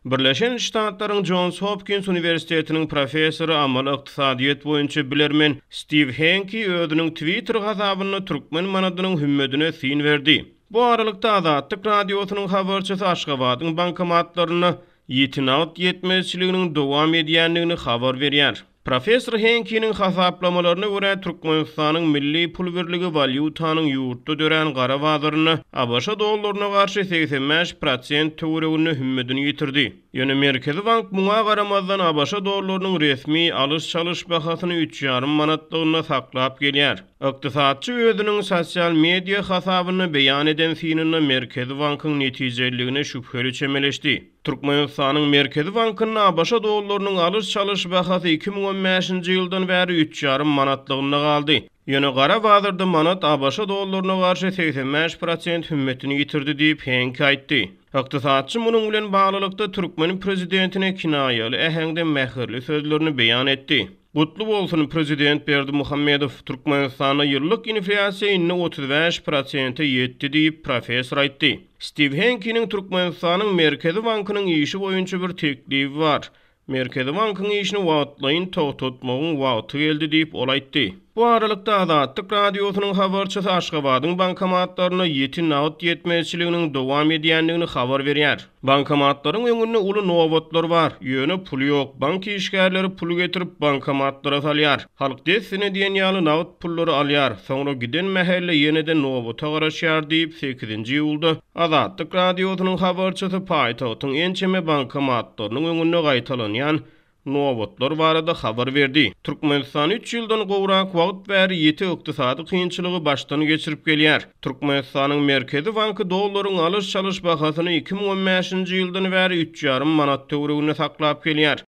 Birleşen Ştatlaryň Jons Hopkins uniwersitetiniň professory, amaly ykdysadyýet boýunça bilermen Stiw Henki özüniň Twitter hasabynda türkmen manadynyň hümmedine syn berdi. Bu aralykda, Azatlyk Radiosynyň habarçysy Aşgabadyň bankomatlarynda ýiti nagt ýetmezçiliginiň dowam edýändigini habar berýär. Professor Henkiniň hasaplamalaryna görä, Türkmenistanyň milli pul birligi walýutanyň ýurtda dörän gara bazarynda ABŞ dollaryna garşy 85 prosent töwereginde hümmedini ýitirdi. Ýöne Merkezi bank muňa garamazdan ABŞ dollarynyň resmi alyş-çalyş bahasyny üç ýarym manatlygynda saklap gelýär. Ykdysatçy özüniň sosial media hasabynda beýan eden synynda Merkezi bankyň netijeliligine şübheli çemeleşdi. Türkmenistanyň Merkezi bankynda ABŞ dollarynyň alyş-çalyş bahasy 2015-nji ýyldan bäri üç ýarym manatlygynda galdy. Ýöne gara bazarda manat ABŞ dollaryna garşy 85 prosent hümmetini ýitirdi diýip, Henki aýtdy. Ykdysatçy munuň bilen baglylykda türkmen prezidentine kinaýaly äheňde mähirli sözlerini beýan etdi. Gutly bolsun, prezident Berdimuhamedow! Türkmenistanda ýyllyk inflýasiýa indi 35 prosente ýetdi diýip, professor aýtdy. Stiw Henkiniň Türkmenistanyň Merkezi bankynyň işi boýunça bir teklibi bar. Merkezi bankyň işini wagtlaýyn togtatmagyň wagty geldi diýip, ol aýtdy. Bu aralykda, Azatlyk Radiosynyň habarçysy Aşgabadyň bankomatlarynda ýiti nagt ýetmezçiliginiň dowam edýändigini habar berýär. Bankomatlaryň öňünde uly nobatlar bar, ýöne pul ýok, bank işgärleri pul getirip bankomatlara salýar. Halk dessine diýen ýaly nagt pullary alýar, soňra giden mähelle ýene-de nobata garaşýar diýip, sekizinji iýulda Azatlyk Radiosynyň habarçysy paýtagtyň ençeme bankomatlarynyň öňünde gaýtalanýan nobatlar barada habar berdi. Türkmenistan üç ýyldan gowrak wagt bäri ýiti ykdysady kynçylygy başdan geçirip gelýär. Türkmenistanyň Merkezi banky dollaryň alyş-çalyş bahasyny 2015-nji ýyldan bäri üç ýarym manat töwereginde saklap gelýär.